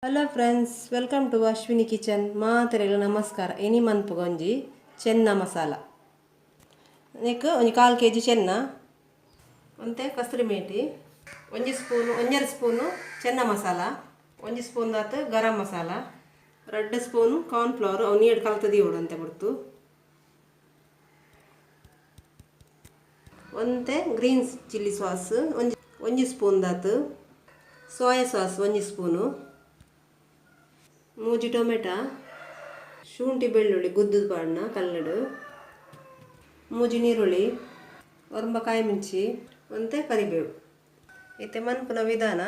Hello friends, welcome to Ashwini kitchen. ಮಾತೆರೆಗ್ ನಮಸ್ಕಾರ. ಇನಿ ಮನ್ಪುಗ ಒಂಜಿ ಚೆನ್ನ ಮಸಾಲ. ನೆಕ್ ಒಂಜಿ 1/4 ಕೆಜಿ ಚೆನ್ನ, ಒಂತೆ ಕಸೂರಿ ಮೇಥಿ, ಒಂಜಿ ಸ್ಪೂನ್ 1.5 ಸ್ಪೂನ್ ಚೆನ್ನ ಮಸಾಲ, 1 ಸ್ಪೂನ್ ದಾತ್ garam masala, 2 spoon corn flour ಅವು ನೀರು ಕಲತ ದೀವೊಡು ಅಂತೆ ಬುಡ್ತು, ಒಂತೆ ಗ್ರೀನ್ ಚಿಲ್ಲಿ ಸಾಸ್ ಒಂಜಿ ಸ್ಪೂನ್ ದಾತ್, ಸೋಯಾ ಸಾಸ್ 1 ಸ್ಪೂನು, 3 ಟೊಮೆಟೊ, ಶುಂಠಿ ಬೆಳ್ಳುಳ್ಳಿ ಗುದ್ದುದು ಪಾಡ್ನ ಕಲ್ಲಡು, 3 ನೀರುಳ್ಳಿ, 9 ಕಾಯಿ ಮಿಂಚಿ, ಒಂತೆ ಕರಿಬೇವು. ಇತ್ತೆ ಮನ್ಪುನ ವಿಧಾನ,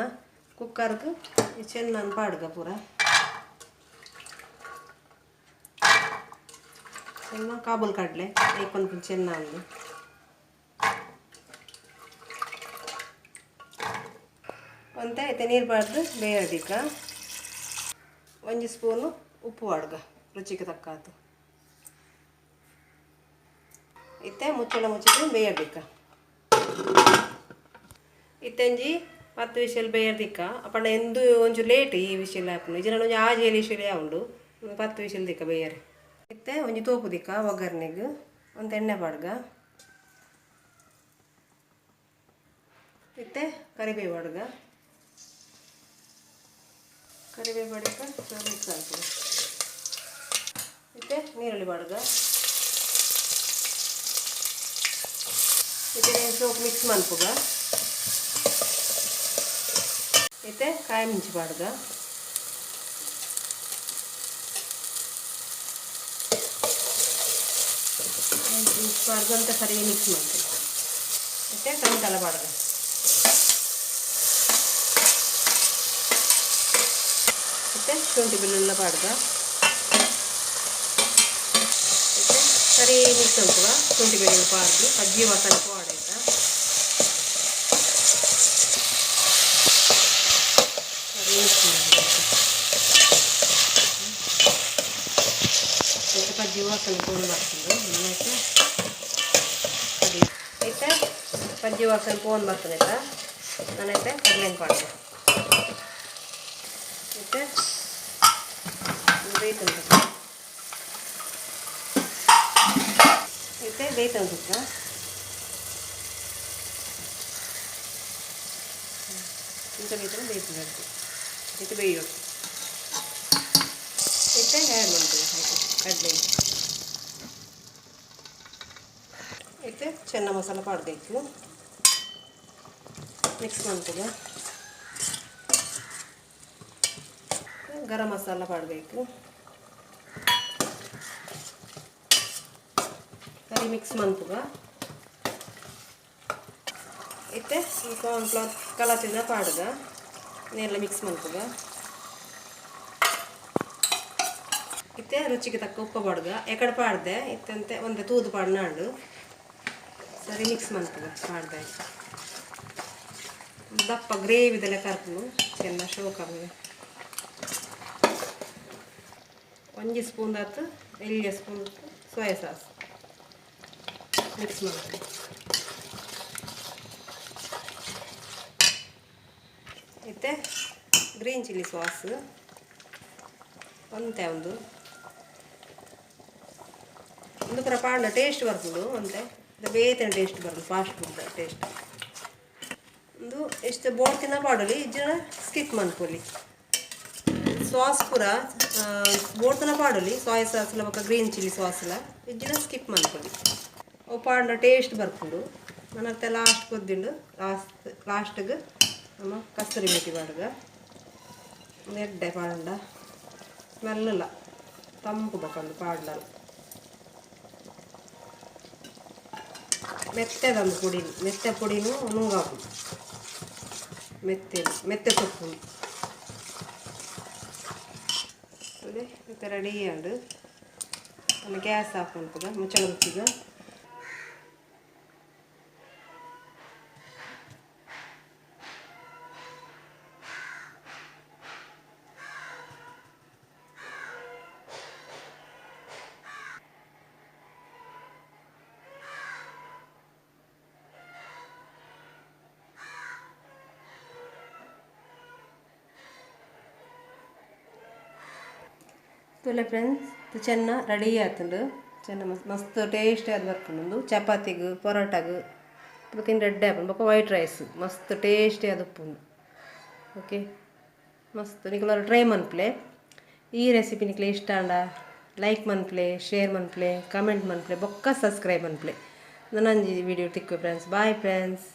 ಕುಕ್ಕರ್ಗೆ ಚೆನ್ನನ್ ಪಾಡ್ಗ ಪೂರ ಚೆನ್ನ ಕಾಬೂಲ್ ಕಡಲೆ ಐಕೊಂದು ಚೆನ್ನ ಅಂದು ಒಂತೆ ಐತೆ ನೀರು ಬಾರ್ದು ಬೇಯದಿಕ್ಕ. 1 ಸ್ಪೂನು ಉಪ್ಪು ವಾಡ್ಗ ರುಚಿಗೆ ತಕ್ಕಾತು. ಇತ್ತೆ ಮುಚ್ಚಳ ಮುಚ್ಚಿದ್ದು ಬೇಯದಿಕ್ಕ. ಇತ್ತೆಂಜಿ 10 ವಿಷಲ್ ಬೇಯದಿಕ್ಕ. ಅಪ್ಪಂಡ ಎಂದು ಒಂಚೂರು ಲೇಟ್ ಈ ವಿಷಲ್ ಹಾಪುಂಡು, ಇಜ್ಜಿಂಡ ಒಂಜಿ 6 ವಿಷಲ್ ಉಂಡು. 10 ವಿಷಲ್ ದಿಕ್ಕ ಬೇಯರೆ. ಇತ್ತೆ ಒಂಜಿ ತೋಪು ದಿಕ್ಕ ಒಗ್ಗರಣೆಗೆ ಒಂದು ಎಣ್ಣೆ ಪಾಡ್ಗ. ಇತ್ತೆ ಕರಿಬೇವು ವಾಡ್ಗ. ಕರಿಬೇವು ಬಾಡಿಕ ಮಿಕ್ಸ್ ಆಗ್ತದೆ. ಇತ್ತೆ ನೀರುಳ್ಳಿ ಬಾಡ್ಗ. ಇತ್ತೆ ಸೋಪ್ ಮಿಕ್ಸ್ ಮನ್ಪುಗ. ಇತ್ತೆ ಕಾಯಿ ಮಿಂಚಿ ಬಾಡ್ಗ. ಮಿಕ್ಸ್ ಬಾಡ್ಗ ಅಂತ ಸರಿಯಾಗಿ ಮಿಕ್ಸ್ ಮಾಡ್ತೀವಿ. ಇತ್ತೆ ಟೊಮೆಟೊಲ ಬಾಡ್ಗ. ಇತ್ತೆ ಶುಂಠಿ ಬೆಳ್ಳುಳ್ಳಿ ಪಾಡ್ಗ. ಇತ್ತೆ ಸರಿ ಮಿಕ್ಸ್ ಮನ್ಪುಗ. ಶುಂಠಿ ಬೆಳ್ಳುಳ್ಳಿ ಪಾಡ್ದು ಪಜ್ಜಿ ವಾಸನೆ ಪಾಡಾಯ್ತಾ. ಸರಿ ಮಿಕ್ಸ್ ಮಾಡಬೇಕು. ಇತ್ತೆ ಪಜ್ಜಿ ವಾಸನೆ ಪೋನ್ ಬರ್ತದೆ. ಆಯ್ತಾ ಇತ್ತೆ ಪಜ್ಜಿ ವಾಸನೆ ಪೋನ್ ಬರ್ತದೆ ಆಯ್ತಾ. ನಾನೈತೆ ಕಡಲೆ ಪಾಡ್ದೆ. ಇತ್ತೆ ಬೇಯ್ತಂತ ಇತ್ತೆ ಬೇಯ್ತಂತ ಇಂಚ ಬೇಯ್ತದೆ ಬೇಯ್ತದೆ ಇತ್ತೆ ಬೇಯೋದು. ಇತ್ತೆ ಆ್ಯಡ್ ಮಾಡ್ತೀವಿ ಆಯಿತು ಕಡಲೆ. ಇತ್ತೆ ಚೆನ್ನ ಮಸಾಲ ಪಾಡ್ಬೇಕು. ಮಿಕ್ಸ್ ಮಾಡ್ತದೆ. ಗರಂ ಮಸಾಲ ಪಾಡಬೇಕು. ಸರಿ ಮಿಕ್ಸ್ ಮನ್ಪುಗ. ಇತ್ತೆ ಕಾರ್ನ್ ಫ್ಲವರ್ ಕಲತಿನ ಪಾಡ್ಗ. ನೀರೆಲ್ಲ ಮಿಕ್ಸ್ ಮನ್ಪುಗ. ಇತ್ತೆ ರುಚಿಗೆ ತಕ್ಕ ಉಪ್ಪು ಪಾಡ್ಗ. ಎಕಡೆ ಪಾಡ್ದೆ ಇತ್ತಂತೆ ಒಂದೆ ತೂದು ಪಾಡ್ನಾಂಡು. ಸರಿ ಮಿಕ್ಸ್ ಮನ್ಪುಗ ಪಾಡ್ದೆ. ದಪ್ಪ ಗ್ರೇವಿದೆಲ್ಲ ಕರ್ಪುನು ಚೆನ್ನ ಶೋಕ್ ಆಗಿದೆ. 1 ಸ್ಪೂನ್ ಆತು ಎಲ್ಲಿಯ ಸ್ಪೂನ್ ಸೋಯಾ ಸಾಸ್ ಮಿಕ್ಸ್ ಮಾಡ್ತೀವಿ. ಇತ್ತೆ ಗ್ರೀನ್ ಚಿಲ್ಲಿ ಸಾಸ್ ಒಂತೆ ಒಂದು ಒಂದು ಪೂರ ಪಾಂಡ ಟೇಸ್ಟ್ ಬರ್ಪುಂಡು. ಒಂತೆ ಬೇತನ ಟೇಸ್ಟ್ ಬರ್ಪುಂಡು, ಫಾಸ್ಟ್ ಫುಡ್ ಟೇಸ್ಟ್. ಒಂದು ಎಷ್ಟು ಬೋಡ್ತಿನ ಪಾಡಲಿ ಇಜ್ಜಿನ ಸ್ಕಿಪ್ ಮನ್ಪೊಲಿ. ಸಾಸ್ ಪೂರ ಬೋಡ್ತನ ಪಾಡಲಿ, ಸೋಯಾ ಸಾಸ್ ಬೊಕ್ಕ ಗ್ರೀನ್ ಚಿಲ್ಲಿ ಸಾಸ್ ಎಲ್ಲ ಇಜ್ಜಿನ ಸ್ಕಿಪ್ ಮನ್ಪೊಲಿ. ಅವು ಪಾಂಡ ಟೇಸ್ಟ್ ಬರ್ಪುಂಡು. ನನತ್ತೆ ಲಾಸ್ಟ್ ಕೊದ್ದಿಂಡು ಲಾಸ್ಟ್ಗೆ ನಮ್ಮ ಕಸ್ತೂರಿ ಮೇಥಿ ಪಾಡ್ಗ. ಎಡ್ಡೆ ಪಾಂಡ ಸ್ಮೆಲ್ಲ ತಂಪು ಬೊಕ ಪಾಡ್ಲಲ್ಲ. ಮೆತ್ತೆದೊಂದು ಪುಡಿ, ಮೆತ್ತೆ ಪುಡಿನೂ ನುಂಗಾಪುಂಡು. ಮೆತ್ತೆ ಮೆತ್ತೆ ಸೊಪ್ಪು ಅದೇ ಇತ್ತೆ ರೆಡಿ ಆಂಡ್. ಗ್ಯಾಸ್ ಆಫ್ ಮನ್ಪುಗ. ಮುಚ್ಚಳ ಮುಚ್ಚಿಗ. ತೂಲೆ ಫ್ರೆಂಡ್ಸ್, ಚೆನ್ನ ರೆಡಿ ಆತುಂಡು. ಚೆನ್ನ ಮಸ್ತ್ ಮಸ್ತ್ ಟೇಸ್ಟ್ ಆದ್ ಬರ್ಪುಂಡು. ಉಂದು ಚಪಾತಿಗ್, ಪರೋಟಾಗ್ ತಿಂಡ ಎಡ್ಡೆ ಆಪುಂಡು. ಬೊಕ್ಕ ವೈಟ್ ರೈಸ್ ಮಸ್ತ್ ಟೇಸ್ಟಿ ಆದ್ ಉಪ್ಪುಂಡು. ಓಕೆ, ಮಸ್ತ್ ನಿಕುಲು ಟ್ರೈ ಮನ್ಪುಲೆ. ಈ ರೆಸಿಪಿ ನಿಕ್ಲೆ ಇಷ್ಟ ಆಂಡ ಲೈಕ್ ಮನ್ಪುಲೆ, ಶೇರ್ ಮನ್ಪುಲೆ, ಕಮೆಂಟ್ ಮನ್ಪುಲೆ, ಬೊಕ್ಕ ಸಬ್ಸ್ಕ್ರೈಬ್ ಮನ್ಪುಲೆ. ನನೊಂಜಿ ವಿಡಿಯೋ ತಿಕ್ಕು ಫ್ರೆಂಡ್ಸ್. Bye friends.